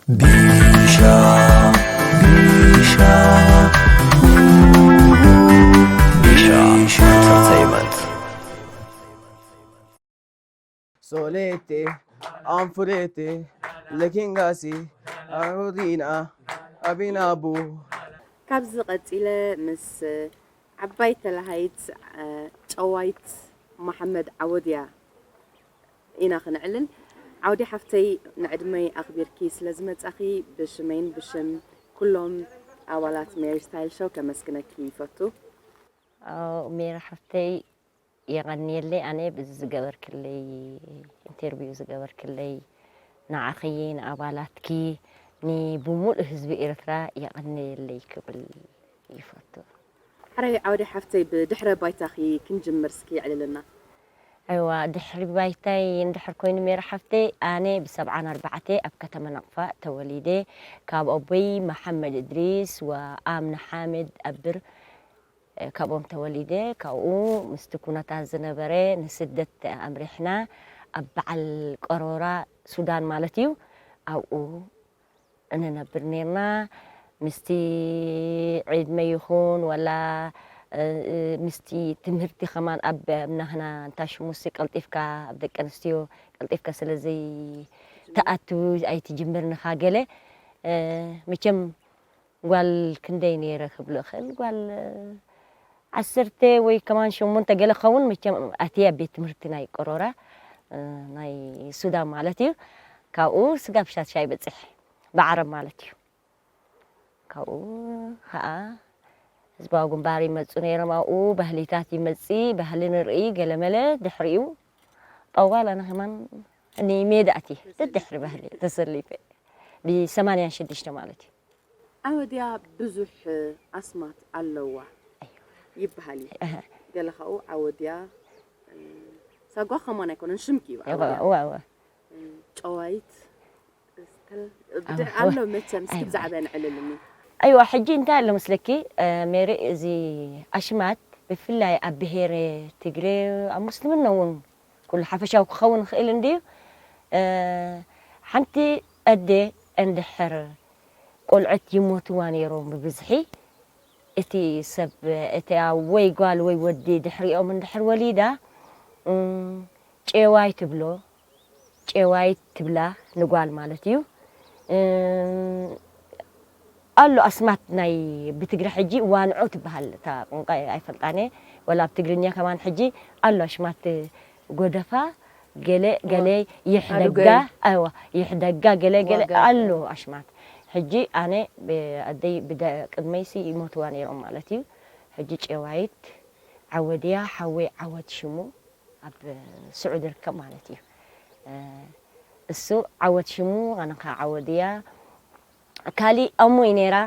ቢሻ ቢሻ ቢሻ ኢንተርቴይንመንት። Solete, anfurete, lekingasi, arudina, abinabu. ካብዚ ቀፂለ ምስ ዓባይ ተላሃይት ጨዋይት መሓመድ ዓወድያ ኢና ክንዕልል። ዓውዲ ሓፍተይ፣ ንዕድመይ ኣኽቢርኪ ስለ ዝመጻኺ ብሽመይን ብሽም ኩሎም ኣባላት ሜሪ ስታይል ሾው ከመስግነኪ ይፈቱ። ሜሪ ሓፍተይ፣ የቐንየለይ። ኣነ ብዚ ዝገበርክለይ፣ ኢንተርቪው ዝገበርክለይ፣ ንዓኺ፣ ንኣባላትኪ፣ ንብሙሉእ ህዝቢ ኤርትራ የቐንየለይ ክብል ይፈቱ። ሕራይ ዓውዲ ሓፍተይ፣ ብድሕረ ባይታኺ ክንጅምር እስኪ የዕልልና። ኣይዋ፣ ድሕሪ ባይታይ እንድሕር ኮይኑ፣ ሜሪ ሓፍተይ፣ ኣነ ብሰብዓን ኣርባዕተ ኣብ ከተማ ናቕፋ ተወሊደ። ካብ ኣቦይ መሓመድ እድሪስ ወኣምነ ሓምድ ኣብር ካብኦም ተወሊደ። ካብኡ ምስቲ ኩነታት ዝነበረ ንስደት ኣምሪሕና፣ ኣብ በዓል ቀሮራ፣ ሱዳን ማለት እዩ። ኣብኡ እንነብር ኔርና። ምስቲ ዕድመ ይኹን ዋላ ምስቲ ትምህርቲ ከማን ኣብ ናህና እንታሽሙሲ ቀልጢፍካ ኣብ ደቂ ኣንስትዮ ቀልጢፍካ ስለዘይ ተኣቱ ኣይትጅምር ንኻ ገለ መቸም ጓል ክንደይ ነይረ ክብሎ እኽእል ጓል ዓሰርተ ወይ ከማን ሸሞንተ ገለ ክኸውን መቸም ኣትየ ኣብ ቤት ትምህርቲ ናይ ቆሮራ ናይ ሱዳን ማለት እዩ። ካብኡ ስጋብ ሻሻይ በፅሕ ብዓረብ ማለት እዩ። ካብኡ ከዓ ህዝባዊ ግንባር ይመፁ ነይሮም። ኣብኡ ባህሊታት ይመፂ፣ ባህሊ ንርኢ ገለመለ። ድሕሪኡ ጠዋል ኣነ ከማን ንሜዳ ኣትየ ደድሕሪ ባህሊ ተሰሊፈ ብሰማንያን ሽዱሽተ ማለት እዩ። ዓወድያ ብዙሕ ኣስማት ኣለዋ ይበሃል እዩ። ገለ ካብኡ ዓወድያ ሳጓ ከማን ኣይኮነን ሽምኪ እዩ። ዓወድያ ጨዋይት ኣሎ መቸም እስኪ ብዛዕባ ንዕልልኒ። ኣይዋ ሕጂ እንታይ ኣሎ መስለኪ ሜሪ፣ እዚ ኣሽማት ብፍላይ ኣብ ብሄር ትግሬ ኣብ ሙስልምና እውን ኩሉ ሓፈሻዊ ክኸውን ይኽእል እንድዩ። ሓንቲ ኣደ እንድሕር ቆልዑት ይሞትዋ ነይሮም ብብዝሒ እቲ ሰብ እቲኣ ወይ ጓል ወይ ወዲ ድሕሪኦም እንድሕር ወሊዳ ጨዋይ ትብሎ ጨዋይ ትብላ ንጓል ማለት እዩ። ኣሎ ኣስማት ናይ ብትግረ ሕጂ ዋንዖ ትበሃል እታ ቋንቋ ኣይፈልጣን እየ ወላ ኣብ ትግርኛ ከማን ሕጂ ኣሎ ኣሽማት ጎደፋ ገለ ገለ ይሕደጋ ኣይዋ ይሕደጋ ገለ ገለ ኣሎ ኣሽማት ሕጂ ኣነ ኣደይ ቅድመይሲ ይሞትዋ ነይሮም ማለት እዩ። ሕጂ ጨዋይት ዓወድያ ሓወይ ዓወት ሽሙ ኣብ ስዑድ ይርከብ ማለት እዩ። እሱ ዓወት ሽሙ ኣነ ከዓ ዓወድያ ካሊእ ኣሞይ ነይራ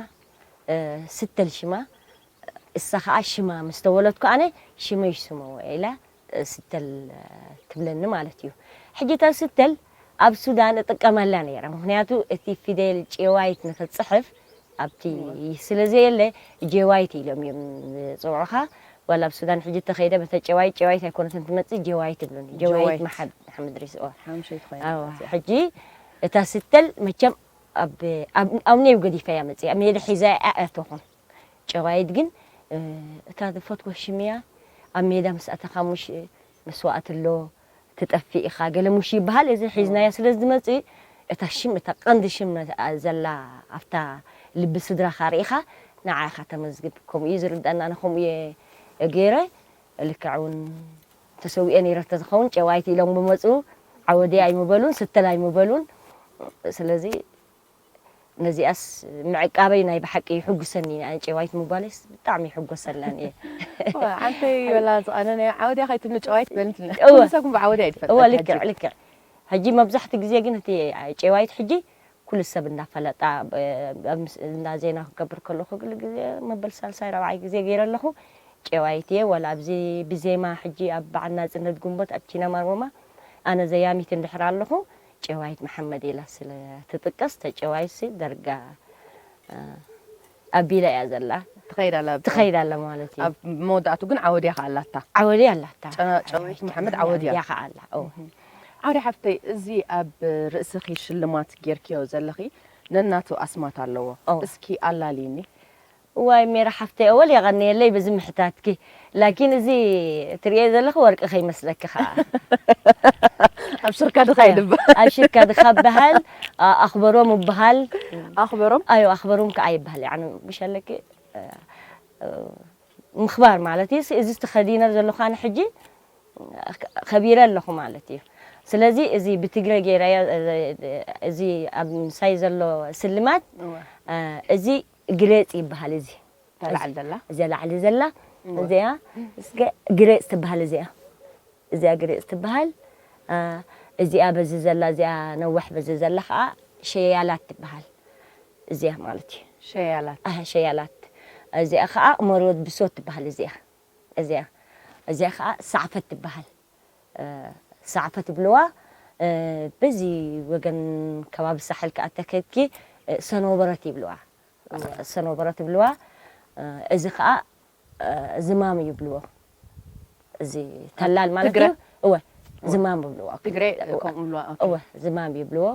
ስተል ሽማ እሳ ከዓ ሽማ ምስ ተወለድኩ ኣነ ሽመይ ስመዎ ኢላ ስተል ትብለኒ ማለት እዩ። ሕጂ እታ ስተል ኣብ ሱዳን እጥቀመላ ነይረ ምክንያቱ እቲ ፊደል ጭዋይት ንክፅሕፍ ኣብቲ ስለ ዘየለ ጀዋይት ኢሎም እዮም ዝፅውዑኻ። ዋላ ኣብ ሱዳን ሕጂ ተኸይደ በተ ጨዋይት ጨዋይት ኣይኮነትን ትመፅእ ጀዋይት ይብሉኒ ጀዋይት መሓመድ ሪስኦ። ሕጂ እታ ስተል መቸም ኣብ ኔው ገዲፈያ መፅእ ኣብ ሜዳ ሒዛ ኣእተኹም ጨዋይት ግን እታ ዝፈትዎ ሽም እያ። ኣብ ሜዳ ምስ ኣተኻ ሙሽ መስዋእቲ ኣሎ ትጠፍእ ኢኻ ገለ ሙሽ ይበሃል። እዚ ሒዝናያ ስለ ዝመፅእ እታ ሽም እታ ቀንዲ ሽም ዘላ ኣብታ ልቢ ስድራኻ ርኢኻ ንዓ ኢኻ ተመዝግብ። ከምኡ እዩ ዝርዳእና። ኣነ ከምኡ እየ ገይረ። ልክዕ እውን ተሰዊኤ ነይረ ተዝኸውን ጨዋይቲ ኢሎም ብመፁ ዓወደይ ኣይምበሉን ስተል ኣይምበሉን። ስለዚ ነዚኣስ ምዕቃበይ ናይ ብሓቂ ይሕጉሰኒ። ንኣን ጨዋይት ምባለይስ ብጣዕሚ ይሕጎሰላን እየ። ዓንተይ ወላ ዝቐነነ ዓወድያ ከይትብሊ ጨዋይት በልንትልና እወ። ኩሉ ሰብ ግን ብዓወድያ ይፈልጠካ እወ፣ ሕጂ። ልክዕ፣ ልክዕ። ሕጂ መብዛሕቲ ግዜ ግን እቲ ጨዋይት ሕጂ ኩሉ ሰብ እንዳፈለጣ፣ ብ-፣ ኣብ ምስ-፣ እንዳ ዜና ክገብር ከለኹ ኩሉ ግዜ መበል ሳልሳይ ራብዓይ ግዜ ገይረ ኣለኹ። ጨዋይት እየ፣ ወላ ኣብዚ ብዜማ ሕጂ ኣብ በዓል ናጽነት ግንቦት ኣብ ቺና ማርጎማ ኣነ ዘያሚት እንድሕር ኣለኹ፣ ጨዋይት መሓመድ ኢላ ስለ ትጥቀስ፣ ተጨዋይሲ ደርጋ፣ እ፣ ኣቢላ እያ ዘላ። ትኸይድ ኣላ። ትኸይድ ኣላ ማለት እዩ። ኣብ መወዳእቱ ግን ዓወድያ ከኣ ኣላታ። ዓወድያ ኣላታ። ጨ-፣ ጨዋይት መሓመድ ዓወድያ። ዓወድያ ከኣ ኣላ። ኦ። ዓውዲ ሓፍተይ፣ እዚ ኣብ ርእስኺ ሽልማት ጌርክዮ ዘለኺ ነናቱ ኣስማት ኣለዎ። ኦ። እስኪ ኣላልይኒ። ዋይ ሜራ ሓፍተይ፣ ኣወል የቐንየለይ በዚ ምሕታትኪ። ላኪን እዚ ትርእየ ዘለኺ ወርቂ ከይመስለኪ ኸዓ። ኣብ ሽርካ ድኻ ይድባ። ኣብ ሽርካ ድኻ በሃል፣ ኣ-፣ ኣኽበሮም ይበሃል። ኣኽበሮም። ኣዮ ኣኽበሮም ከዓ ይበሃል። ያዕኒ ብሸለኪ፣ እ፣ እ፣ ምኽባር ማለት እዩ። እዚ ተኸዲነ ዘለኹ ኣነ ሕጂ ከቢረ ኣለኹ ማለት እዩ። ስለዚ እዚ ብትግረ ገይረዮ፣ እዚ ኣብ ምሳይ ዘሎ ስልማት፣ እወ። እ፣ እዚ ግሬጽ ይበሃል። እዚ እታ ላዕሊ ዘላ? እዚኣ ላዕሊ ዘላ፣ እወ። እዚኣ እስከ ግሬጽ ትበሃል። እዚኣ፣ እዚኣ ግሬጽ ትበሃል። እ፣ እዚኣ በዚ ዘላ፣ እዚኣ ነዋሕ በዚ ዘላ ከዓ ሸያላት ትበሃል። እዚኣ ማለት እዩ። ሸያላት። ኣህ፣ ሸያላት። እዚኣ ከዓ መርወት ብሶት ትበሃል። እዚኣ፣ እዚኣ፣ እዚኣ ከዓ ሳዕፈት ትበሃል። እ፣ ሳዕፈት ይብልዋ። እ፣ በዚ ወገን ከባቢ ሳሕል ከዓ ተከድኪ፣ እ፣ ሰኖበረት ይብልዋ። ሰኖበረት ይብልዋ። እ፣ እዚ ከዓ፣ እ፣ ዝማም ይብልዎ። እዚ ተላል ማለት ትግረ? እዩ። እወ፣ ዝማም ይብልዎ። ትግረ ከምኡ ይብልዋ። ኦኬ። እወ፣ ዝማም ይብልዎ።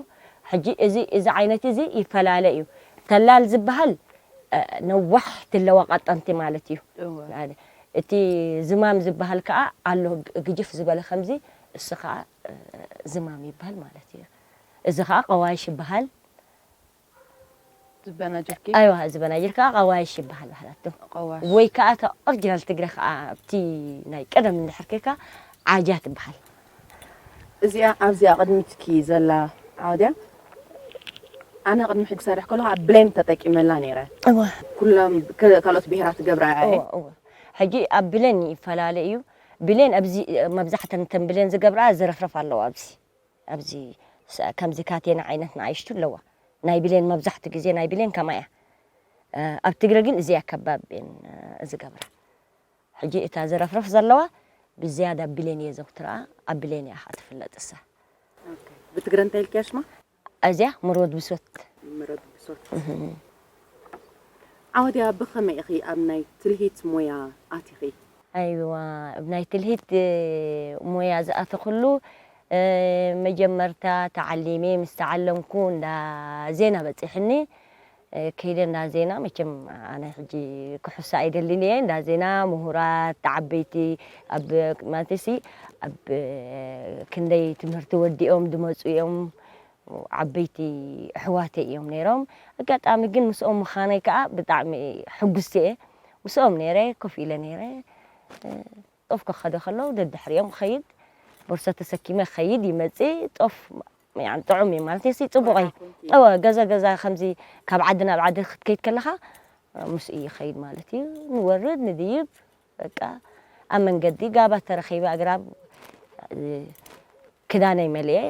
ሕጂ እዚ፣ እዚ ዓይነት እዚ ይፈላለ እዩ። ተላል ዝበሃል፣ እ፣ ነዋሕቲ ኣለዋ ቀጠንቲ ማለት እዩ። እወ። ማለት እቲ ዝማም ዝበሃል ከዓ ኣሎ ግ-፣ ግጅፍ ዝበለ ከምዚ፣ እሱ ከዓ፣ እ፣ ዝማም ይበሃል ማለት እዩ። እዚ ከዓ ቀዋይሽ ይበሃል። ዝበናጀርኪ? ኣይዋ፣ ዝበናጅር ከዓ ቀዋይሽ ይበሃል ባህላቱ። ቀዋሽ። ወይ ከዓ እታ ኦሪጂናል ትግረ ከዓ ኣብቲ ናይ ቀደም እንድሕር ከይካ ዓጃ ትበሃል። እዚኣ ኣብዚኣ ቅድሚትኪ ዘላ ዓውድያ፣ ኣነ ቅድሚ ሕጂ ሰርሕ ከለኹ ኣብ ብሌን ተጠቂመላ ነይረ። እወ። ኩሎም ከ-፣ ካልኦት ብሄራት ገብራ እየ። እወ፣ እወ። ሕጂ ኣብ ብሌን ይፈላለ እዩ። ብሌን ኣብዚ መብዛሕተን እተን ብሌን ዝገብራ ዝረፍረፍ ኣለዋ ኣብዚ። ኣብዚ ስ-፣ ከምዚ ካቴና ዓይነት ንኣሽቱ ኣለዋ። ናይ ብሌን መብዛሕትኡ ግዜ ናይ ብሌን ከምኣ እያ። እ፣ ኣብ ትግረ ግን እዚኣ ከባብ እየን፣ እ፣ ዝገብራ። ሕጂ እታ ዝረፍረፍ ዘለዋ ብዝያዳ ብሌን እየ ዘውትራ፣ ኣብ ብሌን እያ ከዓ ትፍለጥ እሳ። ኦኬ። ብትግረ እንታይ ኢልክያ ሽማ? እዚኣ ምሮት ብሶት። ምሮት ብሶት። ዓወድያ፣ ብኸመይ ኢኺ ኣብ ናይ ትልሂት ሞያ ኣቲኺ? ኣይዋ፣ ኣብ ናይ ትልሂት፣ እ፣ ሞያ ዝኣተኽሉ፣ እ፣ መጀመርታ ተዓሊመ ምስ ተዓለምኩ እንዳ ዜና በጺሕኒ። እ፣ ከይደ እንዳ ዜና፣ መቸም ኣነ ሕጂ ክሕሶ ኣይደልን እየ። እንዳ ዜና ምሁራት፣ ዓበይቲ፣ ኣብ፣ ማለትሲ፣ ኣብ፣ እ፣ ክንደይ ትምህርቲ ወዲኦም ዝመጹ እዮም። ዓበይቲ ኣሕዋተይ እዮም ነይሮም። ኣጋጣሚ ግን ምስኦም ምዃነይ ከዓ ብጣዕሚ ሕጉስቲ እየ። ምስኦም ነይረ፣ ኮፍ ኢለ ነይረ። እ፣ ጦፍ ክኸደ ከለዉ ደድሕሪኦም ክኸይድ፣ ቦርሳ ተሰኪመ ክኸይድ ይመጽእ፣ ጦፍ፣ ያኒ፣ ጥዑም እዩ ማለት እዩ፣ ጽቡቕ እዩ። እወ፣ ገዛ ገዛ ከምዚ ካብ ዓዲ ናብ ዓዲ ክትከይድ ከለኻ፣ ምስኡ ይኸይድ ማለት እዩ። ንወርድ፣ ንድይብ፣ በቃ ኣብ መንገዲ ጋባ ተረኺበ ኣግራብ፣ እ፣ ክዳነይ መሊኤ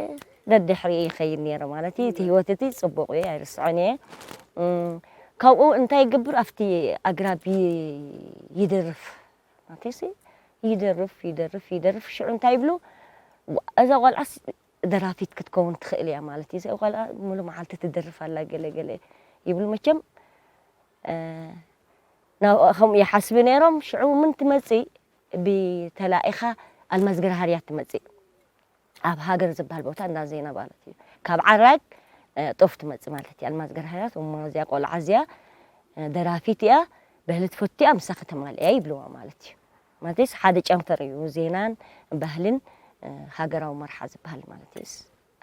ደድሕሪ ይኸይድ ነይረ ማለት እዩ። እቲ ህይወት እቲ ጽቡቕ እዩ፣ ኣይርስዖን እየ። እም፣ ካብኡ እንታይ ይገብር? ኣብቲ ኣግራብ ይ-፣ ይደርፍ። ማለትሲ ይደርፍ፣ ይደርፍ፣ ይደርፍ። ሽዑ እንታይ ይብሉ? ዋ-፣ እዛ ቆልዓስ ደራፊት ክትከውን ትኽእል እያ ማለት እዩ። እዛ ቆልዓ ሙሉ መዓልቲ ትደርፍ ኣላ፣ ገለ ገለ ይብሉ። መቸም፣ እ፣ ናብ፣ ከምኡ ይሓስቡ ነይሮም። ሽዑ ምን ትመጽእ? ብተላኢኻ ኣልማዝ ገረሃርያ ትመጽእ። ኣብ ሃገር ዝበሃል ቦታ እንዳ ዜና ማለት እዩ። ካብ ዓራግ፣ እ፣ ጦፍ ትመጽእ ማለት እዩ። ኣልማዝ ገረሃርያ፣ እሞ እዚኣ ቆልዓ እዚኣ፣ እ፣ ደራፊት እያ፣ ባህሊ ትፈቱ እያ፣ ምሳኺ ተማልእያ ይብልዋ ማለት እዩ። ማለትስ ሓደ ጨንፈር እዩ፣ ዜናን ባህልን፣ እ፣ ሃገራዊ መርሓ ዝበሃል ማለት እዩ።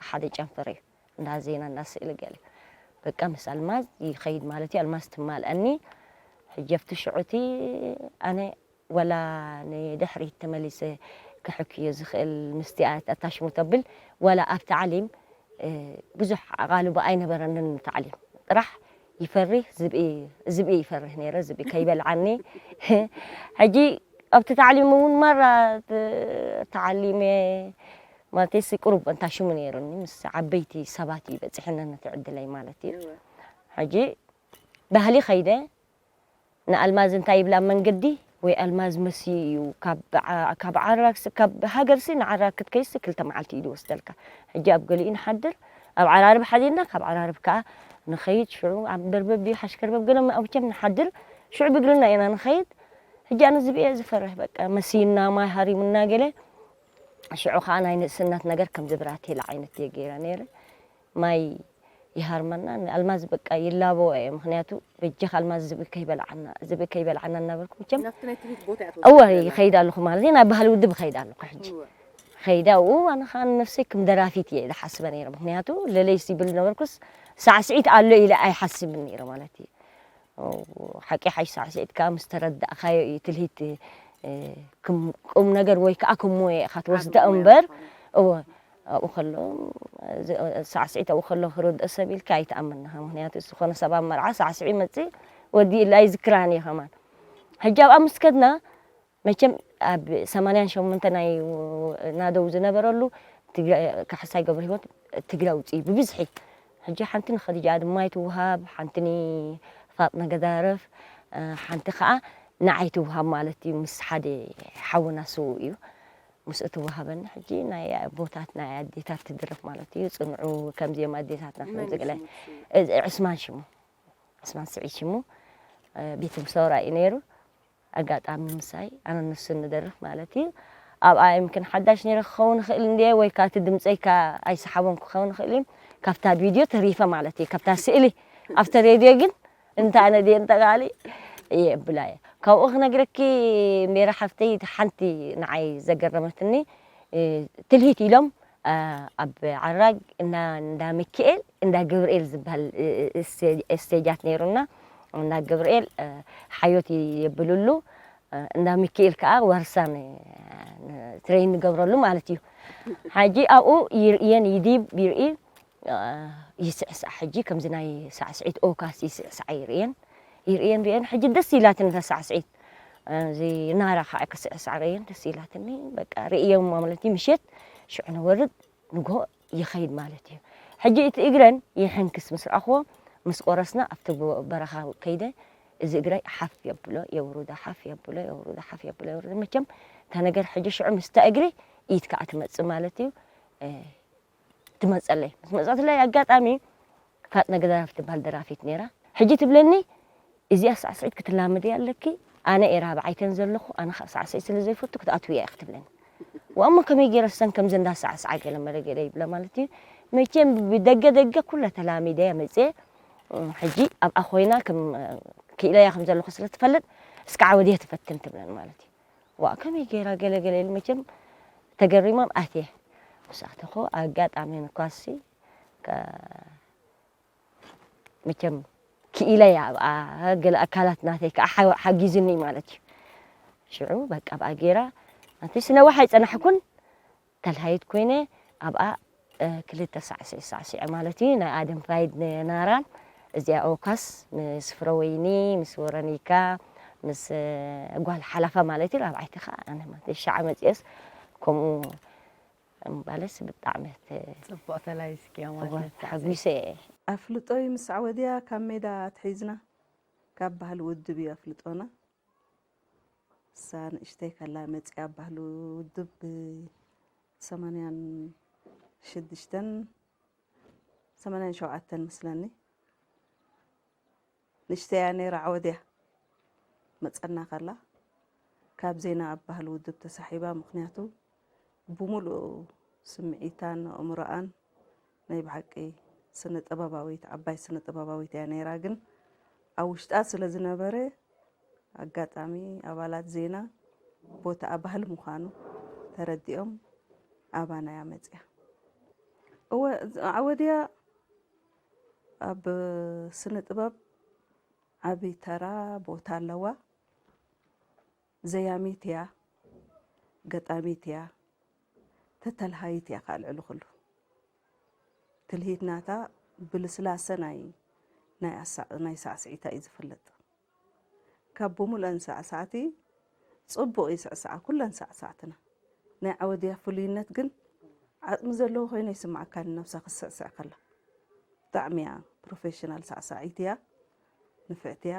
ሓደ ጨንፈር እዩ፣ እንዳ ዜና፣ እንዳ ስእሊ ገለ። በቃ ምስ ኣልማዝ ይኸይድ ማለት እዩ፣ ኣልማዝ ትማልኣኒ። ሕጂ ኣብቲ ሽዑ እቲ ኣነ ወላ ንድሕሪት ተመሊሰ ክሕክዮ ዝኽእል ምስቲ ኣታሽሙ ተብል፣ ወላ ኣብ ታዕሊም፣ እ፣ ብዙሕ ኣቓልቦ ኣይነበረንን ንታዕሊም። ጥራሕ ይፈርህ፣ ዝብኢ፣ ዝብኢ ይፈርህ ነይረ፣ ዝብኢ ከይበልዓኒ። ሕጂ ኣብቲ ታዕሊም እውን ማራ ት-፣ ተዓሊመ፣ ማለተይሲ ቁሩብ ኣንታሽሙ ነይሩኒ፣ ምስ ዓበይቲ ሰባት እዩ በፂሕኒ ነቲ ዕድለይ ማለት እዩ። ሕጂ ባህሊ ከይደ፣ ንኣልማዝ እንታይ ይብላ ኣብ መንገዲ፣ ወይ ኣልማዝ መስዩ እዩ፣ ካብ ዓ-፣ ካብ ዓራግሲ፣ ካብ ሃገርሲ ንዓራግ ክትከይሲ ክልተ መዓልቲ እዩ ዝወስደልካ። ሕጂ ኣብ ገሊኡ ንሓድር፣ ኣብ ዓራርብ ሓዲርና፣ ካብ ዓራርብ ከዓ ንኸይድ፣ ሽዑ ኣብ በርበብ ድዩ ሓሽከርበብ ገለ መቸም ንሓድር፣ ሽዑ ብእግርና ኢና ንኸይድ። ሕጂ ኣነ ዝብኢ እየ ዝፈርሕ፣ በቃ መሲዩና፣ ማይ ሃሪሙና ገለ። ሽዑ ከዓ ናይ ንእስነት ነገር ከምዚ ብራቴላ ዓይነት እየ ገይረ ነይረ። ማይ ይሃርመና፣ ንኣልማዝ በቃ ይላበዎ እየ። ምኽንያቱ በጃኻ ኣልማዝ ዝብኢ ከይበልዓና፣ ዝብኢ ከይበልዓና እናበልኩ መቸም ናብቲ ናይ ትርኢት ቦታ እያ እወ ትወስድ ዘላ። ይኸይድ ኣለኹ ማለት እዩ። ናብ ባህሊ ውድብ ይኸይድ ኣለኹ ሕጂ። እወ። ኸይዳ ኣብኡ ኣነ ኸዓ ንነፍሰይ ከም ደራፊት እየ ዝሓስበ ነይረ። ምኽንያቱ ለለይሲ ይብል ነበርኩስ ሳዕስዒት ኣሎ ኢለ ኣይሓስብን ነይረ ማለት እዩ። ሓቂ ሓይሽ ሳዕስዒት ከዓ ምስ ተረዳእካዮ እዩ ትልሂት እ፣ ክም- ቁም ነገር ወይ ከዓ ክም ሞያ ኢኻ ትወስዳ ዓቢ ሞያ እምበር ዝኾነ። እወ ኣብኡ ከሎ እዚ- ሳዕስዒት ኣብኡ ከሎ ክርድኦ ሰብ ኢልካ ኣይትኣምንኻ። ምኽንያቱ ዝኾነ ሰብ ኣብ መርዓ ሳዕስዒ መፅእ ወዲ ኢላ ኣይዝክራን እየ ከማን። ሕጂ ኣብኣ ምስ ከድና መቸም ኣብ ሰማንያን ሸሞንተ ናይ ናደው ዝነበረሉ ትግረ- ካሕሳይ ገብረ ህይወት ትግረ ውፅኢ ብብዝሒ ሕጂ ሓንቲ ንኸዲጃ ድማ ይትውሃብ ሓንቲ ንፋጥነ ገዳረፍ እ፣ ሓንቲ ከዓ ንዓይ ትውሃብ ማለት እዩ። ምስ ሓደ ሓውና ስውእ እዩ ምስኡ ትወሃበኒ። ሕጂ ናይ ኣቦታት ናይ ኣዴታት ትድርፍ ማለት እዩ። ፅንዑ ከምዚኦም ኣዴታትና መን እዩ ከምዚ ገለ ሽሙ እቲ ስውእ? እዚ ዕስማን ሽሙ ዕስማን ስዒድ ሽሙ እ፣ ቤት ምሰውራ እዩ ነይሩ። ኣጋጣሚ ምሳይ ኣነ ንሱ ንደርፍ ማለት እዩ። ኣብኣ ይምክን ሓዳሽ ነይረ ክኸውን ይኽእል እንድየ ወይ ካቲ ድምፀይ ካ ኣይሰሓቦን ክኸውን ይኽእል እዩ። ካብታ ቪድዮ ተሪፈ ማለት እዩ። ካብታ ስእሊ ኣብተ ሬድዮ ግን እንተ ኣነ ድየ እንተ ጋሊ እየ እብላ እየ። ካብኡ ክነግረኪ ሜራ ሓፍተይ ሓንቲ ንዓይ ዘገረመትኒ እ፣ ትልሂት ኢሎም እ፣ ኣብ ዓራግ እና እንዳ ሚካኤል እንዳ ገብርኤል ዝበሃል እ፣ እ፣ ስቴ- ስቴጃት ነይሩና። እንዳ ገብርኤል እ፣ ሓዮት የብልሉ እ፣ እንዳ ሚካኤል ከዓ ዋርሳን እ፣ ትሬን ንገብረሉ ማለት እዩ። ሓጂ ኣብኡ ይርእየን ይዲብ ይርኢ እ፣ ይስዕሳዕ ሕጂ ከምዚ ናይ ሳዕስዒት ኦካስ ይስዕሳዕ ይርእየን ይርእየን ርእየን ሕጂ ደስ ኢላትን እታ ሳዕስዒት እዚ ናራ ከዓ ክስዕሳዕ ርእየን ደስ ኢላትኒ በቃ ርእየን ማለት እዩ። ምሸት ሽዑ ንወርድ ንግሆ ይኸይድ ማለት እዩ። ሕጂ እቲ እግረን ይሕንክስ ምስ ረኣኽዎ ምስ ቆረስና ኣብቲ ጎ- በረኻ ከይደ እዚ እግረይ ሓፍ የብሎ የውርዶ ሓፍ የብሎ የውርዶ ሓፍ የብሎ የውርዶ መቸም እታ ነገር ሕጂ ሽዑ ምስታ እግሪ ኢድ ከዓ ትመፅእ ማለት እዩ። እ፣ ትመፀለይ ምስ መፀትለይ ኣጋጣሚ ፋጥነ ገዛፍ ትበሃል ደራፊት ነይራ ሕጂ ትብለኒ እዚኣ ሳዕስዒት ክትላመዲ ኣለኪ ኣነ ኤራ ብዓይተን ዘለኹ ኣነ ከዓ ሳዕስዒት ስለ ዘይፈቱ ክትኣትውያ ኢኺ ትብለኒ። ዋእሞ ከመይ ገይረ ሰን ከምዚ እንዳሳዕስዓ ገለ መለ ገለ ይብለ ማለት እዩ። መቸም ብደገ ደገ ኩለ ተላሚደ መፅየ ሕጂ ኣብኣ ኮይና ክኢለያ ከም ዘለኹ ስለ ትፈልጥ እስካዓ ወዲየ ትፈትን ትብለኒ ማለት እዩ። ዋ ከመይ ገይራ ገለ ገለ ኢሉ መቸም ተገሪሞም ኣትየ ምስ ኣተኹ ኣጋጣሚ ንኳሲ መቸም ክኢለያ ኣብኣ ገለ ኣካላት ናተይ ከዓ ሓጊዝኒ ማለት እዩ። ሽዑ በቃ ኣብኣ ገይራ ናተይ ስነዋሕ ኣይፀናሕኩን ተልሃይት ኮይነ ኣብኣ ክልተ ሳዕስዒ ሳዕሲዐ ማለት እዩ ናይ ኣደም ፋይድ ናራን እዚኣ ኦካስ ምስ ፍረወይኒ ምስ ወረኒካ ምስ ጓል ሓላፋ ማለት እዩ ራብዓይቲ ከዓ ኣነ ማለት ሻዓ መፅኦስ ከምኡ እምባለስ ብጣዕሚ ፅቡቕ ተላቢስክያ ማለት እዩ። ተሓጒሰ እየ። ኣፍልጦይ ምስ ዓወድያ ካብ ሜዳ ኣትሒዝና ካብ ባህሊ ውድብ እዩ ኣፍልጦና። እሳ ንእሽተይ ከላ መፅያ ኣብ ባህሊ ውድብ ብሰማንያን ሽዱሽተን ሰማንያን ሸውዓተን መስለኒ ንእሽተይ እያ ነይራ ዓወድያ መፀና ከላ ካብ ዜና ኣብ ባህሊ ውድብ ተሳሒባ ምክንያቱ ብሙሉእ ስምዒታን ኣእምሮኣን ናይ ብሓቂ ስነ ጥበባዊት ዓባይ ስነ ጥበባዊት እያ ነይራ ግን ኣብ ውሽጣ ስለ ዝነበረ ኣጋጣሚ ኣባላት ዜና ቦታኣ ባህሊ ምዃኑ ተረዲኦም ኣባና እያ መፅያ እወ ዓወድያ ኣብ ስነ ጥበብ ዓብይ ተራ ቦታ ኣለዋ ዘያሚት እያ ገጣሚት እያ ተተልሃይት እያ ከዓ ልዕሊ ኩሉ ትልሂት ናታ ብልስላሰ ናይ ናይ ኣሳ- ናይ ሳዕስዒታ እዩ ዝፍለጥ ካብ ብሙሉአን ሳዕሳዕቲ ፅቡቕ ይስዕስዓ ኩለን ሳዕሳዕትና ናይ ዓወድያ ፍሉይነት ግን ዓፅሚ ዘለዎ ኮይኑ ይስማዓካ ንነብሳ ክትስዕስዕ ከላ ብጣዕሚ እያ ፕሮፌሽናል ሳዕሳዒት እያ ንፍዕቲ እያ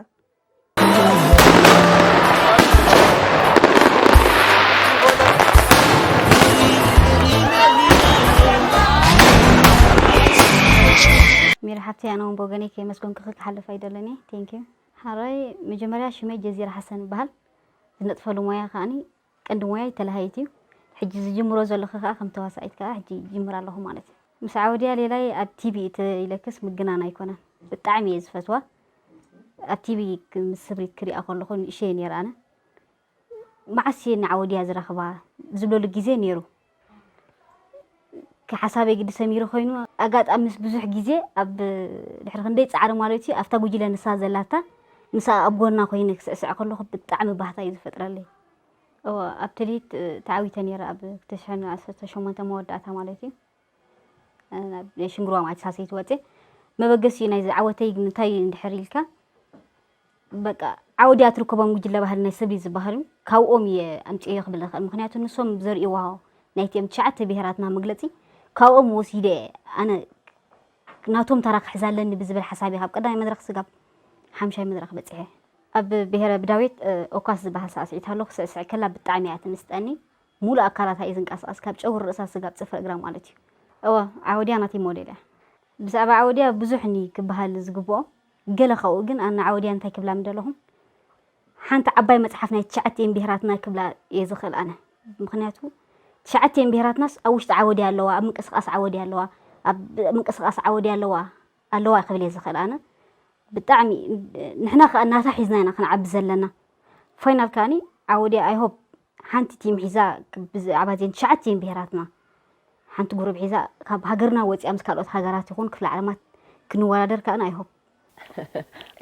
ሜሪ ሓፍተይ ኣነ እውን ብወገነይ ከየመስገንኩኺ ክሓልፍ ኣይደልን እየ ቴንክ ዩ ሓራይ መጀመርያ ሽመይ ጀዚራ ሓሰን ይበሃል ዝነጥፈሉ ሞያ ከዓኒ ቀንዲ ሞያይ ተላሃይት እዩ ሕጂ ዝጅምሮ ዘለኹ ከዓ ከም ተዋሳኢት ከዓ ሕጂ ይጅምር ኣለኹ ማለት እዩ ምስ ዓወድያ ሌላይ ኣብ ቲቪ እተ ኢለክስ ምግናን ኣይኮነን። ብጣዕሚ እየ ዝፈትዋ። ኣብ ቲቪ ምስ ስብሪት ክሪኣ ከለኹ ንእሸ ነይረ ኣነ። መዓስ እየ ንዓወድያ ዝረኽባ ዝብለሉ ግዜ ነይሩ። ሓሳበይ ግዲ ሰሚሩ ኮይኑ ኣጋጣሚ ምስ ብዙሕ ግዜ ኣብ ድሕሪ ክንደይ ፃዕሪ ማለት እዩ ኣብታ ጉጅለ ንሳ ዘላታ ምስኣ ኣብ ጎና ኮይነ ክስዕስዕ ከለኹ ብጣዕሚ ባህታ እዩ ዝፈጥረለይ። እወ፣ ኣብ ትልሂት ተዓዊተ ነይረ ኣብ ክልተ ሽሕን ዓሰርተ ሸሞንተ መወዳእታ ማለት እዩ። ናብ ናይ ሽንግርዋ ማለት ሳሰይቲ ወፅየ መበገሲ እዩ ናይዚ ዓወተይ እንታይ እንድሕር ኢልካ በቃ ዓወድያ ትርከቦም ጉጅለ ባህሊ ናይ ሰብሊ ዝበሃሉ ካብኦም እየ ኣምፅኤዮ ክብል ይኽእል። ምክንያቱ ንሶም ዘርእይዋ ናይቲኦም ትሽዓተ ብሄራትና መግለፂ ካብኦም ወሲደ እየ ኣነ ናቶም ተራ ክሕዝ ኣለኒ ብዝብል ሓሳብ እየ ካብ ቀዳማይ መድረክ ስጋብ ሓምሻይ መድረክ በፂሐ። ኣብ ብሄረ ብዳዊት ኦኳስ ዝበሃል ሳዕስዒት ኣሎ ክስዕስዕ ከላ ብጣዕሚ እያ ትምስጠኒ። ሙሉእ ኣካላታ እዩ ዝንቀሳቐስ ካብ ጨጉሪ ርእሳ ስጋብ ፅፍሪ እግራ ማለት እዩ። እወ ዓወድያ ናተይ ሞዴል እያ። ብዛዕባ ዓወድያ ብዙሕ እኒ ክበሃል ዝግብኦ ገለ ካብኡ ግን ኣነ ዓወድያ እንታይ ክብላ ምደለኹም ሓንቲ ዓባይ መፅሓፍ ናይ ትሽዓቲኤን ብሄራትና ክብላ እየ ዝኽእል ኣነ። ምክንያቱ ትሽዓቲኤን ብሄራትናስ ኣብ ውሽጢ ዓወድያ ኣለዋ፣ ኣብ ምንቅስቃስ ዓወድያ ኣለዋ፣ ኣብ ምንቅስቃስ ዓወድያ ኣለዋ ኣለዋ ክብል እየ ዝኽእል ኣነ። ብጣዕሚ ንሕና ከዓ እናታ ሒዝና ኢና ክንዓቢ ዘለና። ፋይናል ከዓኒ ዓወድያ ኣይሆፕ ሓንቲ ቲም ሒዛ ብዛዕባ ዜን ትሽዓቲኤን ብሄራትና ሓንቲ ጉሩብ ሒዛ ካብ ሃገርና ወፂኣ ምስ ካልኦት ሃገራት ይኹን ክፍለ ዓለማት ክንወዳደር ከዓኒ ኣይሆፕ።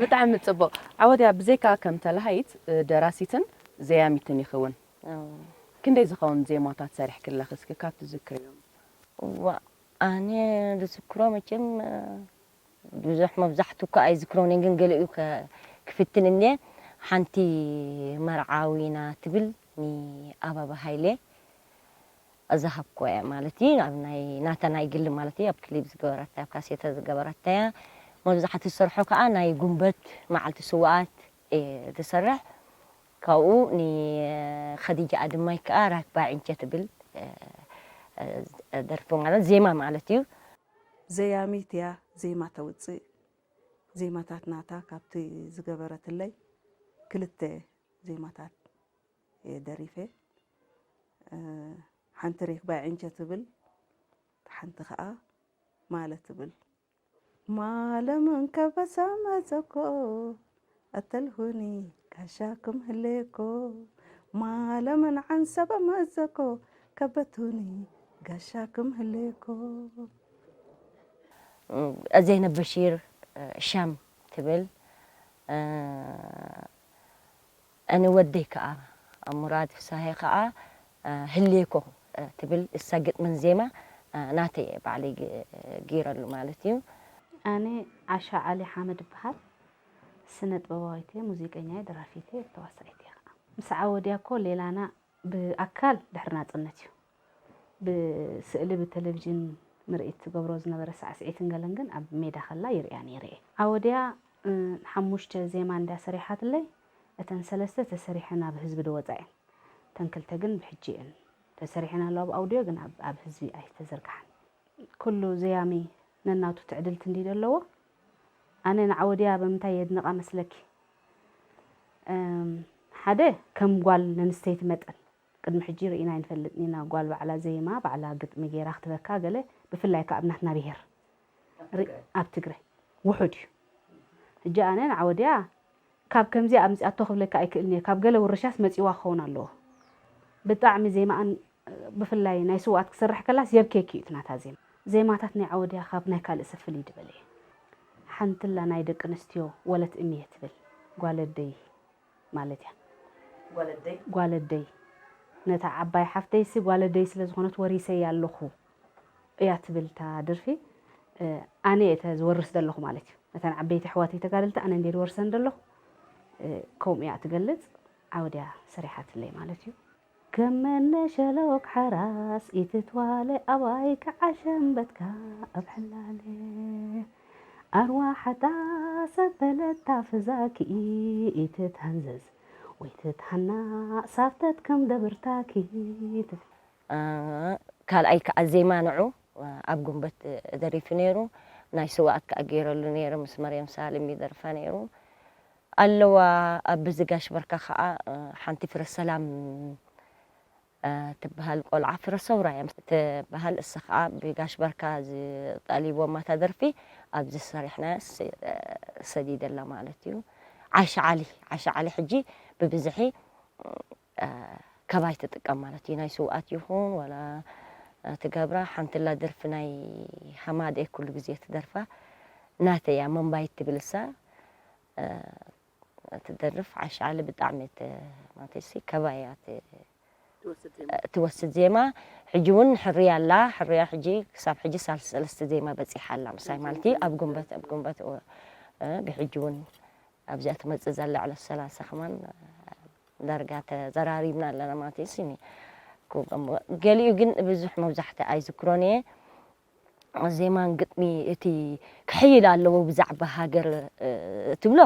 ብጣዕሚ ፅቡቕ። ዓወድያ ብዘይካ ከም ተላሃይት ደራሲትን ዘያሚትን ይኸውን። ክንደይ ዝኸውን ዜማታት ሰሪሕክለኺ እስኪ ካብ ትዝክርዮም? እዋ ኣነ ዝዝክሮ መቸም ብዙሕ መብዛሕቱ እኳ ኣይዝክሮን ግን ገለኡ ክፍትን እየ። ሓንቲ መርዓዊና ትብል ንኣበባ ሃይለ ዝሃብኩዋ እያ ማለት እዩ። ኣብ ናይ ናታ ናይ ግሊ ማለት እዩ። ኣብ ክሊፕ ዝገበረታ ኣብ ካሴተ ዝገበረታ እያ። መብዛሕቱ ዝሰርሖ ከዓ ናይ ጉንበት መዓልቲ ስውኣት እየ ዝሰርሕ። ካብኡ ንኸዲጃ ኣድማይ ከዓ ራክባ ዕንቸ ትብል ደርፊ ማለት ዜማ ማለት እዩ። ዘያሚት እያ ዜማ ተውፅእ። ዜማታት ናታ ካብቲ ዝገበረትለይ ክልተ ዜማታት እየ ደሪፈ። ሓንቲ ሬክባይ ዕንቸ ትብል፣ ሓንቲ ከዓ ማለ ትብል። ማለ ምን ከበሳ መጸኮ ቀተልሁኒ ጋሻ ክም ህሌኮ ማለ ምን ዓንሰበ መጸኮ ከበቱኒ ጋሻ ክም ህሌኮ። ዘይነብ በሺር ሻም ትብል። ኣነ ወደይ ከዓ ሙራድ ፍሳሄ ከዓ ህሌኮ ትብል እሳ ግጥምን ዜማ ናተይ እየ ባዕለይ ገይረሉ ማለት እዩ። ኣነ ዓሻ ዓሊ ሓመድ እበሃል። ስነ ጥበባዊት እየ፣ ሙዚቀኛ እየ፣ ደራፊት እየ፣ ተዋሳኢት እየ ከዓ። ምስ ዓወድያ እኮ ሌላና ብኣካል ድሕሪ ናፅነት እዩ። ብስእሊ ብቴሌቭዥን ምርኢት ትገብሮ ዝነበረ ሳዕስዒትን ገለን ግን ኣብ ሜዳ ከላ ይርእያ ነይረ እየ። ዓወድያ ሓሙሽተ ዜማ እንድያ ሰሪሓትለይ፣ እተን ሰለስተ ተሰሪሐን ኣብ ህዝቢ ዝወፃ እየን። እተን ክልተ ግን ብሕጂ እየን ተሰሪሐን ኣለዋ ኣብ ኣውድዮ ግን ኣብ ህዝቢ ኣይተዘርግሓን። ኩሉ ዘያሚ ነናቱ ትዕድልቲ እንዲ ዘለዎ ኣነ ንዓወድያ ብምንታይ የድንቓ መስለኪ? ሓደ ከም ጓል ነንስተይቲ መጠን ቅድሚ ሕጂ ርኢና ኣይንፈልጥን ኢና ጓል ባዕላ ዘይማ ባዕላ ግጥሚ ገይራ ክትበካ ገለ ብፍላይ ከኣ ኣብ ናትና ብሄር ኣብ ትግራይ ውሑድ እዩ። ሕጂ ኣነ ንዓወድያ ካብ ከምዚኣ ኣምጺኣቶ ክብለካ ኣይክእልን እየ ካብ ገለ ውርሻስ መጺዋ ክኸውን ኣለዎ። ብጣዕሚ ዜማኣን ብፍላይ ናይ ስውኣት ክሰርሕ ከላስ የብኬኪ እዩ እቲ ናታ ዜማ። ዜማታት ናይ ዓወድያ ካብ ናይ ካልእ ሰብ ፍልይ ድበለ እዩ። ሓንትላ ናይ ደቂ ኣንስትዮ ወለት እምየ ትብል ጓለደይ ማለት እያ። ጓለደይ ነታ ዓባይ ሓፍተይሲ ጓለደይ ስለ ዝኾነት ወሪሰያ ኣለኹ እያ ትብል እታ ደርፊ። ኣነ እየ ዝወርስ ዘለኹ ማለት እዩ። ነተን ዓበይቲ ኣሕዋተይ ተጋደልቲ ኣነ እንድየ ዝወርሰን ዘለኹ። ከምኡ እያ ትገልፅ። ዓውድያ ሰሪሓትለይ ማለት እዩ። ገመነ ሸሎክ ሓራስ ኢትትዋለ ኣባይ ከዓሸምበትካ ኣብ ሕላለ ኣርዋሓታ ሰበለታ ፍዛኪ ኢትትሃንዘዝ ወይትትሃና ሳፍተት ከም ደብርታኪ ትብል። ካልኣይ ከዓ ዜማ ንዑ ኣብ ጉንበት ደሪፉ ነይሩ። ናይ ስውኣት ከዓ ገይረሉ ነይሩ ምስ መርየም ሳልም ይደርፋ ነይሩ። ኣለዋ ኣብ ብዝጋሽ በርካ ከዓ ሓንቲ ፍረ ሰላም ትበሃል ቆልዓ ፍረ ሰውራ እያ ትበሃል። እሳ ኸዓ ብጋሽ በርካ ዝጠሊቦማ እታ ደርፊ ኣብዚ ሰሪሕና ሰዲደላ ማለት እዩ። ዓሻ ዓሊ፣ ዓሻ ዓሊ ሕጂ ብብዝሒ ካባይ ትጥቀም ማለት እዩ። ናይ ስውኣት ይኹን ዋላ ትገብራ ሓንትላ ደርፊ ናይ ሃማደ ኩሉ ግዜ ትደርፋ ናተያ መንባይት ትብል እሳ ትደርፍ ዓሻ ዓሊ ብጣዕሚ ማለትሲ ከባያ ትወስድ ዜማ። ሕጂ እውን ሕርያ ኣላ። ሕርያ ሕጂ ክሳብ ሕጂ ሳልስ ሰለስተ ዜማ በፂሓ ኣላ ምሳይ ማለት እዩ። ኣብ ጉንበት ኣብ ጉንበት ብሕጂ እውን ኣብዚኣ ትመፅእ ዘላ ዕለት ሰላሳ ከማን ዳርጋ ተዘራሪብና ኣለና ማለት እዩ። ገሊኡ ግን ብዙሕ መብዛሕቲ ኣይዝክሮን እየ። ዜማን ግጥሚ እቲ ክሕይል ኣለዎ ብዛዕባ ሃገር ትብሎ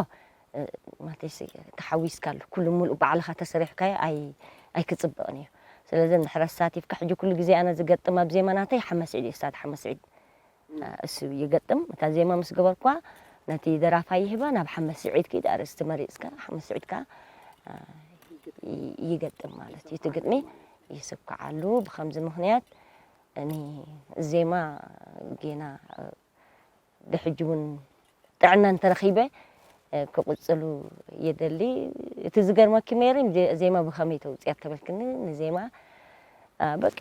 ማለተይሲ ተሓዊስካሉ ኩሉ ሙሉእ ባዕልኻ ተሰሪሕካዮ ኣይክፅብቕን እዩ። ስለዚ እንድሕር ኣሳቲፍካ ሕጂ ኩሉ ግዜ ኣነ ዝገጥም ኣብ ዜማ ናተይ ሓመስዒድ እዩ። እሳት ሓመስዒድ እሱ ይገጥም። እታ ዜማ ምስ ገበርኳ ነቲ ደራፋይ ይህባ ናብ ሓመስዒድ ኪድ ኣርእስቲ መሪፅካ ሓመስዒድካ ይገጥም ማለት እዩ። እቲ ግጥሚ ይስኳዓሉ። ብከምዚ ምክንያት እኔ ዜማ ጌና ድሕጂ እውን ጥዕና እንተረኺበ ክቕፅሉ የደሊ። እቲ ዝገርመኪ ሜሪ ዜማ ብኸመይ ተውፅያ ተበልክኒ ንዜማ በቃ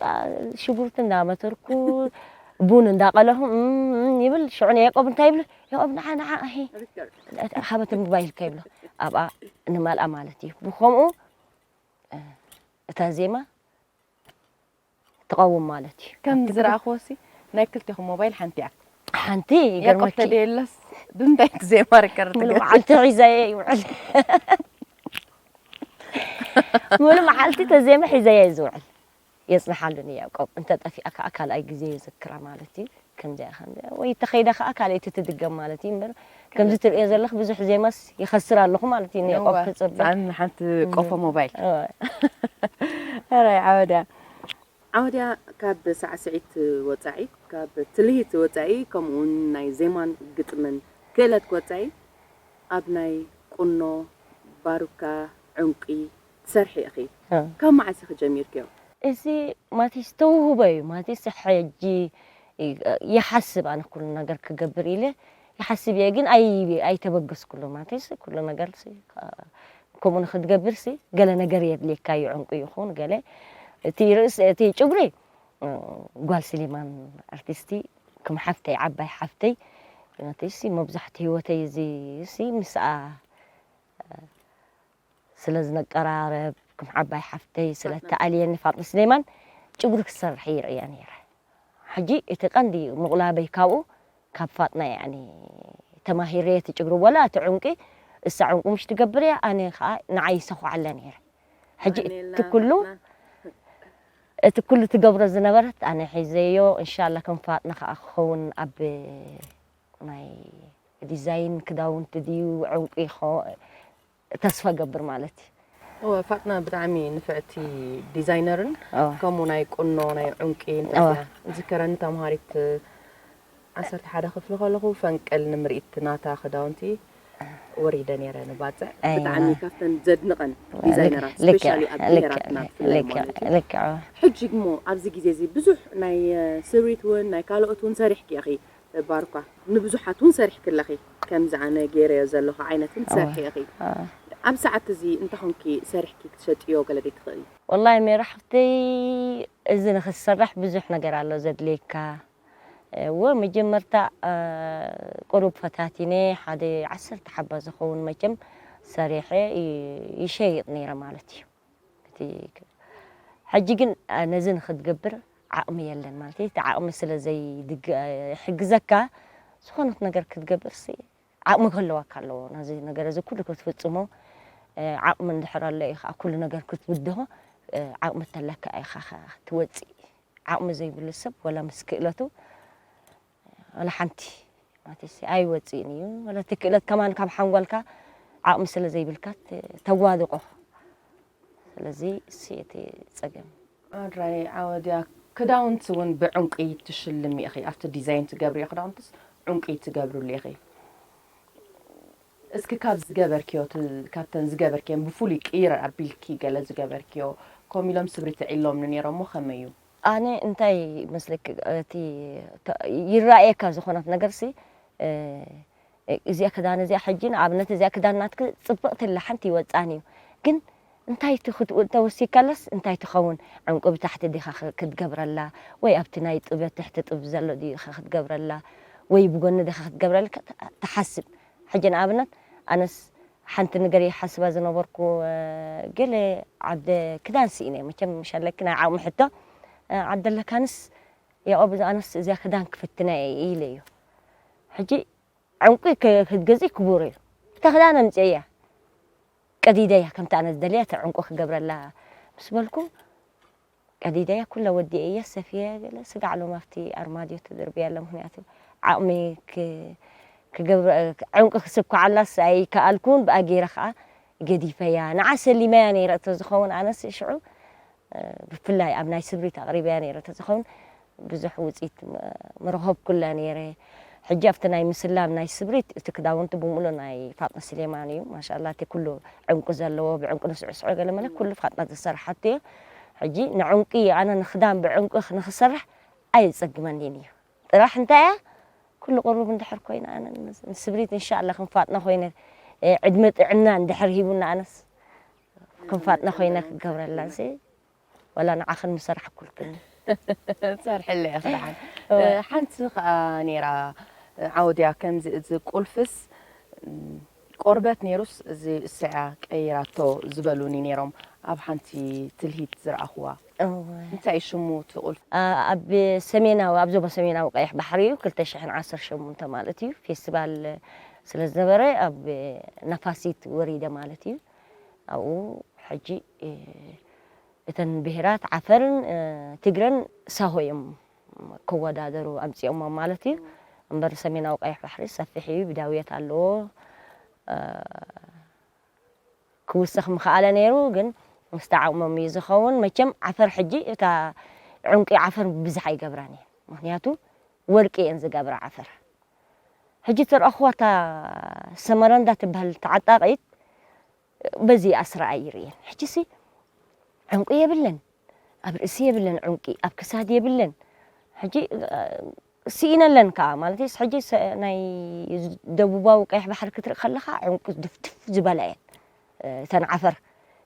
ሽጉርቲ እንዳመተርኩ ቡን እንዳቐለኹ ይብል ሽዑ ንያቆብ እንታይ ይብል ያቆብ ንዓ ንዓ ሃበተ ምግባይ ኢልካ ይብሎ ኣብኣ ንማልኣ ማለት እዩ። ብከምኡ እታ ዜማ ትቐውም ማለት እዩ። ከም ዝረኣኽዎ ሲ ናይ ክልቴኹም ሞባይል ሓንቲ እያ። ሓንቲ ያቆብ ይገርመኪ። ተደየለስ ብምንታይ ትዜማ ርከር ሙሉ ትገ- መዓልቲ ሒዘየ ይውዕል። ሙሉ መዓልቲ ተዜመ ሒዘየ ዝውዕል። የጽንሓሉ ንያቆብ። እንተ ጠፊኣ ከኣ ካልኣይ ግዜ ይዝክራ ማለት እዩ። ከምዚኣ ከምዚኣ ወይ ተኸይዳ ከኣ ካልኣይቲ ትድገም ማለት እዩ እምበር ከምዚ ትርእዮ ዘለኽ ብዙሕ ዜማስ ይኸስር ኣለኹ ማለት እዩ። ንያቆብ እወ፣ ክጽበ። ብጣዕሚ ሓንቲ ቆፎ ሞባይል። እወ። ሕራይ ዓወድያ። ዓወድያ ካብ ሳዕስዒት ወጻኢ፣ ካብ ትልሂት ወጻኢ፣ ከምኡውን ናይ ዜማን ግጥምን ክእለት ወጻኢ፣ ኣብ ናይ ቁኖ፣ ባሩካ፣ ዕንቂ ትሰርሒ ኢኺ። እ። ካብ መዓስ ኢኺ ጀሚርክዮ? እዚ ማለትስ ተውህቦ እዩ። ማለትስ ሕጂ ይሓስብ ኣነ ኩሉ ነገር ክገብር ኢለ ይሓስብ እየ፣ ግን ኣይ-፣ ኣይተበገስኩሉ። ማለትስ ኩሉ ነገር ሲ፣ ከምኡ ንክትገብር ሲ፣ ገለ ነገር የድልየካ እዩ፣ ዕንቁ ይኹን ገለ። እቲ ርእስ፣ እቲ ጭጉሪ፣ እ፣ ጓል ስሌማን ኣርቲስቲ ከም ሓፍተይ፣ ዓባይ ሓፍተይ፣ ማለትስ መብዛሕትኡ ህይወተይ እዚ ሲ ምስኣ ስለ ዝንቀራረብ፣ ከም ዓባይ ሓፍተይ ስለ ፋጥና። እተኣልየኒ ፋጥና ስሌማን ጭጉሪ ክትሰርሕ ይርእያ ነይረ። ሕጂ እቲ ቀንዲ ምቑላበይ ካብኡ፣ ካብ ፋጥና ያኒ ተማሂረ እቲ ጭጉሪ ወላ እቲ ዕንቂ፣ እሳ ዕንቁ ምሽ ትገብር እያ፣ ኣነ ኸዓ ንዓይ ይሰኹዓለ ነይረ። ሕጂ ኣነ እቲ ኩሉ፣ ፋጥና። እቲ ኩሉ ትገብሮ ዝነበረት ኣነ ሒዘዮ፣ እንሻላ ከም ፋጥና ኸዓ ክኸውን ኣብ ናይ ዲዛይን ክዳውንቲ ድዩ ዕንቁ ይኸ-፣ ተስፋ ገብር ማለት እዩ። እወ፣ ፋጥና ብጣዕሚ ንፍዕቲ ዲዛይነርን እወ። ከምኡ ናይ ቁኖ፣ ናይ ዕንቂ እንታይ እወ። እያ? ዝከረኒ ተምሃሪት ዓሰርተ ሓደ ክፍሊ ከለኹ ፈንቅል ንምርኢት ናታ ክዳውንቲ ወሪደ ነይረ ንባጽዕ። ኣይዋ። ብጣዕሚ ካብተን ዘድንቐን ልክዕ፣ ዲዛይነራት፣ ልክዕ፣ ስፔሻሊ ኣብ ልክዕ፣ ብሄራትና ብፍላይ ልክዕ፣ ማለት እዩ። ልክዕ፣ እወ። ሕጂ እሞ ኣብዚ ግዜ እዚ ብዙሕ ናይ፣ እ፣ ስሪት እውን ናይ ካልኦት እውን ሰሪሕኪ ኢኺ። ባርኳ ንብዙሓት እውን ሰሪሕኪ ኣለኺ። ከምዚ ኣነ ገይረዮ ዘለኹ ዓይነት እውን ትሰርሒ ኢኺ። ኣዎ። ኣብ ሰዓት እዚ እንታይ ኮንኪ ሰሪሕኪ ክትሸጥዮ ገለ ደይ ትኽእሊ? ወላሂ ሜሪ ሓፍተይ፣ እዚ ንኽትሰርሕ ብዙሕ ነገር ኣሎ ዘድልየካ። እወ፣ መጀመርታ፣ እ፣ ቁሩብ ፈታቲነ ሓደ ዓሰርተ ሓባ ዝኸውን መቸም ሰሪሐ ይ-፣ ይሸይጥ ነይረ ማለት እዩ። እቲ ክ-፣ ሕጂ ግን፣ እ፣ ነዚ ንኽትገብር ዓቕሚ የለን ማለት እዩ። እቲ ዓቕሚ ስለ ዘይድግ-፣ ይሕግዘካ፣ ዝኾነት ነገር ክትገብርሲ ዓቕሚ ክህልወካ ኣለዎ። ነዚ ነገር እዚ ኩሉ ክትፍጽሞ፣ እ፣ ዓቕሚ እንድሕር ኣሎ እዩ ከኣ ኩሉ ነገር ክትብድሆ፣ እ፣ ዓቕሚ እንተለካ ኢኻ ከ ትወጽእ። ዓቕሚ ዘይብሉ ሰብ ወላ ምስ ክእለቱ ወላ ሓንቲ ማለትሲ ኣይወጽእን እዩ። ወላ እቲ ክእለት ከማን ካብ ሓንጓልካ ዓቕሚ ስለ ዘይብልካ ት-፣ ተዋድቖ። ስለዚ እሲ እቲ ጸገም። ኣድራይ ዓወድያ፣ ክዳውንቲ እውን ብዕንቂ ትሽልሚ ኢኺ። ኣብቲ ዲዛይን ትገብርዮ ክዳውንትስ ዕንቂ ትገብርሉ ኢኺ። እስኪ ካብ ዝገበርክዮ፣ ት-፣ ካብተን ዝገበርክየን ብፍሉይ ቅይር ኣቢልኪ ገለ ዝገበርክዮ ከምኡ ኢሎም ስብሪት ኣዕሊሎምኒ ነይሮም እሞ ከመይ እዩ? ኣነ እንታይ መስለኪ፣ እቲ ተ- ይረኣየካ ዝኾነት ነገርሲ፣ እ፣ እዚኣ ክዳን እዚኣ ሕጂ ንኣብነት እዚኣ ክዳን ናትኪ ጽብቕቲ ኣላ፣ ሓንቲ ይወጽኣን እዩ። ግን እንታይ እቲ ክትው- ተወሲካለስ እንታይ ትኸውን? ዕንቁ ብታሕቲ ዲኻ ክ- ክትገብረላ? ወይ ኣብቲ ናይ ጥበብ ትሕቲ ጥብ ዘሎ ዲኻ ክትገብረላ? ወይ ብጎኒ ዲኻ ክትገብረላ? ከ- ትሓስብ። ሕጂ ንኣብነት ኣነስ ሓንቲ ነገር ይሓስባ ዝነበርኩ፣ እ፣ ገለ ዓደ ክዳን ስኢነ፣ መቸም ምሽ ኣለኪ ናይ ዓቕሚ ሕቶ፣ እ፣ ዓደ ኣለካንስ ያቆብ፣ ኣነስ እዚኣ ክዳን ክፍትና እየ ኢለ እዩ። ሕጂ ዕንቁ ከ- ክትገዝኢ ክቡር እዩ። እታ ክዳን ኣምፅእያ ቀዲደያ፣ ከምቲ ኣነ ዝደልያ እቲ ዕንቁ ክገብረላ ምስ በልኩ ቀዲደያ፣ ኩላ ወዲኤያ ሰፍየ ገለ ስጋዕ ሎም ኣብቲ ኣርማድዮ ተደርብያ ኣላ። ምክንያቱ ዓቕሚ ክ- ክገብረ ዕንቁ ክስኳዓላስ ኣይከኣልኩን፣ ብኣ ገይረ ከዓ ገዲፈያ። ንዓ ሰሊመያ ነይረ እቶ ዝኸውን ኣነስ ሽዑ ብፍላይ ኣብ ናይ ስብሪት ኣቕሪበያ ነይረ ተዝኸውን ብዙሕ ውፅኢት መረኸብኩላ ነይረ። ሕጂ ኣብቲ ናይ ምስላም ናይ ስብሪት እቲ ክዳውንቲ ብምሉእ ናይ ፋጥነ ስሌማን እዩ። ማሻላ እቲ ኩሉ ዕንቁ ዘለዎ ብዕንቁ ንስዕስዖ ገለ መለ ኩሉ ፋጥና ዝሰርሓት እየ። ሕጂ ንዕንቂ ኣነ ንክዳን ብዕንቁ ንክሰርሕ ኣይፀግመኒን እዩ። ጥራሕ እንታይ እያ ኩሉ ቅሩብ እንድሕር ኮይነ ኣነ ንስብሪት እንሻላ ክንፋጥነ ኮይነ ዕድመ ጥዕና እንድሕር ሂቡና ኣነስ ክንፋጥነ ኮይነ ክገብረላ ሲ ወላ ንዓኽን ምሰራሕ ኩልክን ሰርሕለ ኢኺ ደሓን። ሓንቲ ከዓ ነይራ ዓውድያ ከምዚ እዚ ቁልፍስ ቆርበት ነይሩስ እዚ እሰያ ቀይራቶ ዝበሉኒ ነይሮም ኣብ ሓንቲ ትልሂት ዝረኣኽዋ። እንታይ ሽሙ እቲ ቁልፊ? ኣብ ሰሜናዊ ኣብ ዞባ ሰሜናዊ ቀይሕ ባሕሪ እዩ። ክልተ ሽሕን ዓሰርተ ሸሞንተ ማለት እዩ። ፌስቲቫል ስለ ዝነበረ ኣብ ነፋሲት ወሪደ ማለት እዩ። ኣብኡ ሕጂ እተን ብሄራት ዓፈርን ትግረን ሳሆ እዮም ክወዳደሩ ኣምፂኦሞ ማለት እዩ። እምበር ሰሜናዊ ቀይሕ ባሕሪ ሰፊሕ እዩ፣ ብዳውየት ኣለዎ። ክውሰኽ ምኽኣለ ነይሩ፣ ግን ምስቲ ዓቕሞም እዩ ዝኸውን። መቸም ዓፈር ሕጂ እታ ዕንቂ ዓፈር ብብዝሕ ኣይገብራን እየ፣ ምክንያቱ ወርቂ እየን ዝገብራ ዓፈር። ሕጂ ትረእኽዋ እታ ሰመረንዳ ትበሃል ተዓጣቒት በዚ ኣስራ ኣይርእየን። ሕጂሲ ዕንቁ የብለን፣ ኣብ ርእሲ የብለን ዕንቂ፣ ኣብ ክሳድ የብለን። ሕጂ ስኢነለን ከዓ ማለት ሕጂ ናይ ደቡባዊ ቀይሕ ባሕሪ ክትርኢ ከለካ ዕንቁ ድፍድፍ ዝበላ እየን እተን ዓፈር።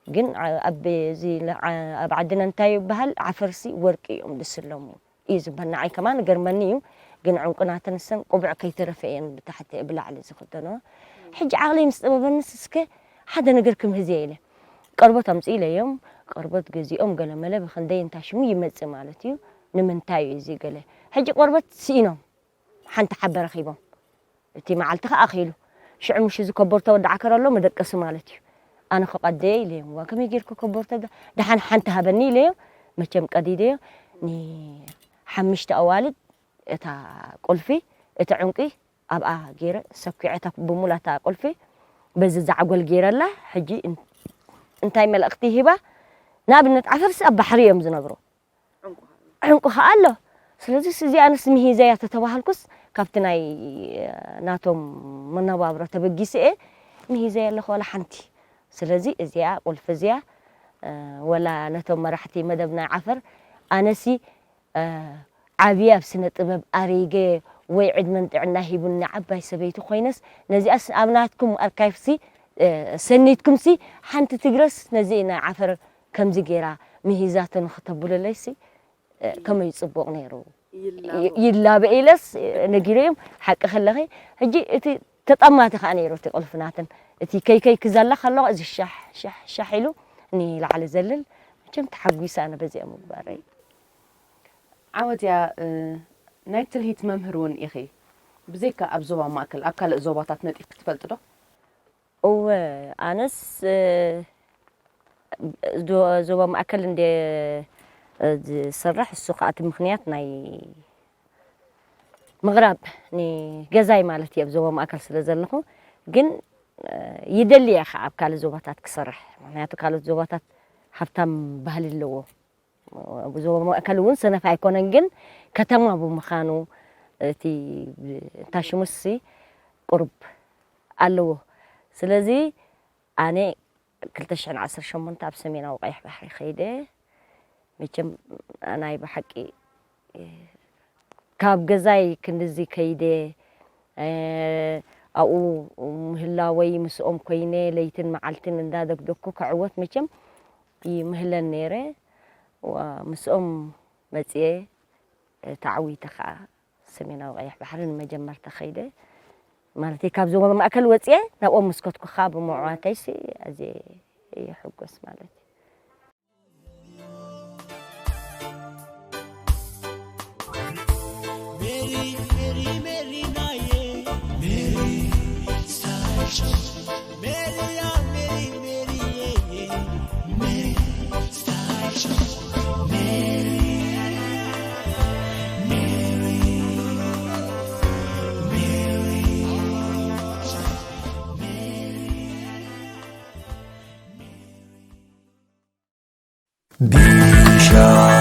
ግን ኣብ ዓድና እንታይ ይበሃል ዓፈርሲ ወርቂ እዮም ድስለሙ እዩ ዝበሃል። ንዓይ ከማን ገርመኒ እዩ። ግን ዕንቁ ናተን ሰን ቁቡዕ ከይተረፈ እየን ብታሕቲ ብላዕሊ ዝኽደንኦ። ሕጂ ዓቕለይ ምስ ጠበበንስ እስከ ሓደ ነገር ክምህዝ እየ ኢለ ቆርበት ኣምፅኡ ኢለዮም። ቆርበት ገዚኦም ገለመለ ብክንደይ እንታይ ሽሙ ይመፅእ ማለት እዩ። ንምንታይ እዩ እዚ ገለ ሕጂ ቆርበት ስኢኖም ሓንቲ ሓበ ረኺቦም። እቲ መዓልቲ ከዓ ኣኺሉ ሽዑ ምሽ እዚ ከቦርተ ወዲ ዓከር ኣሎ መደቀሲ ማለት እዩ። ኣነ ክቐደየ ኢለዮም ዋ ከመይ ጌርኩ ከቦርተ ደሓን ሓንቲ ሃበኒ ኢለዮም። መቸም ቀዲደዮ ንሓምሽተ ኣዋልድ እታ ቁልፊ እቲ ዕንቂ ኣብኣ ገይረ ሰኪዐ እታ ብሙላ እታ ቁልፊ በዚ ዛዕጎል ገይረላ። ሕጂ እንታይ መልእኽቲ ሂባ? ንኣብነት ዓፈርሲ ኣብ ባሕሪ እዮም ዝነብሩ፣ ዕንቁ ከዓ ኣሎ። ስለዚ እዚ ኣነስ ምሂዘያ ተተባሃልኩስ ካብቲ ናይ ናቶም መነባብሮ ተበጊሰ እየ ምሂዘያ ኣለኹ ዋላ ሓንቲ። ስለዚ እዚኣ ቁልፊ እዚኣ ወላ ነቶም መራሕቲ መደብ ናይ ዓፈር ኣነሲ ዓብየ ኣብ ስነ ጥበብ ኣሪገ ወይ ዕድመን ጥዕና ሂቡኒ ዓባይ ሰበይቲ ኮይነስ ነዚኣስ ኣብ ናትኩም ኣርካይቭሲ ሰኒትኩምሲ ሓንቲ ትግረስ ነዚ ናይ ዓፈር ከምዚ ገይራ ምሂዛቶ ንክተብሉለይሲ ከመይ ፅቡቕ ነይሩ ይላበ ኢለስ ነጊረዮም። ሓቂ ከለኺ ሕጂ እቲ ተጠማቲ ከዓ ነይሩ እቲ ቁልፍናትን እቲ ከይከይ ክዘላ ከለኹ እዚ ሻሕ ሻሕ ሻሕ ኢሉ ንላዕሊ ዘልል መቸም ተሓጒሰ ኣነ በዚኣ ምግባረይ። ዓወትያ ናይ ትልሂት መምህር እውን ኢኺ። ብዘይካ ኣብ ዞባ ማእከል ኣብ ካልእ ዞባታት ነጢፍኪ ትፈልጢ ዶ? እወ ኣነስ ዞባ ማእከል እንደ ዝሰርሕ እሱ ከዓ እቲ ምክንያት ናይ ምቕራብ ንገዛይ ማለት እዩ ኣብ ዞባ ማእከል ስለ ዘለኹ ግን ይደሊ እየ ከዓ ኣብ ካልእ ዞባታት ክሰርሕ ምክንያቱ ካልኦት ዞባታት ሃብታም ባህሊ ኣለዎ። ዞባ ማእከል እውን ሰነፍ ኣይኮነን ግን ከተማ ብምዃኑ እቲ እንታይ ሽሙሲ ቁሩብ ኣለዎ። ስለዚ ኣነ ክልተ ሽሕን ዓሰርተ ሸሞንተ ኣብ ሰሜናዊ ቀይሕ ባሕሪ ከይደ መቸም ኣናይ ብሓቂ ካብ ገዛይ ክንድዚ ከይደ ኣብኡ ምህላወይ ምስኦም ኮይነ ለይትን መዓልትን እንዳደግደኩ ክዕወት መቸም ይምህለን ነይረ። ምስኦም መፅየ ተዓዊተ ከዓ ሰሜናዊ ቀይሕ ባሕሪ ንመጀመርታ ከይደ ማለት ካብዞም ማእከል ወፅየ ናብኦም ምስከትኩ ከዓ ብምዕዋተይሲ ኣዝየ ይሕጎስ ማለት እዩ። ቢሻ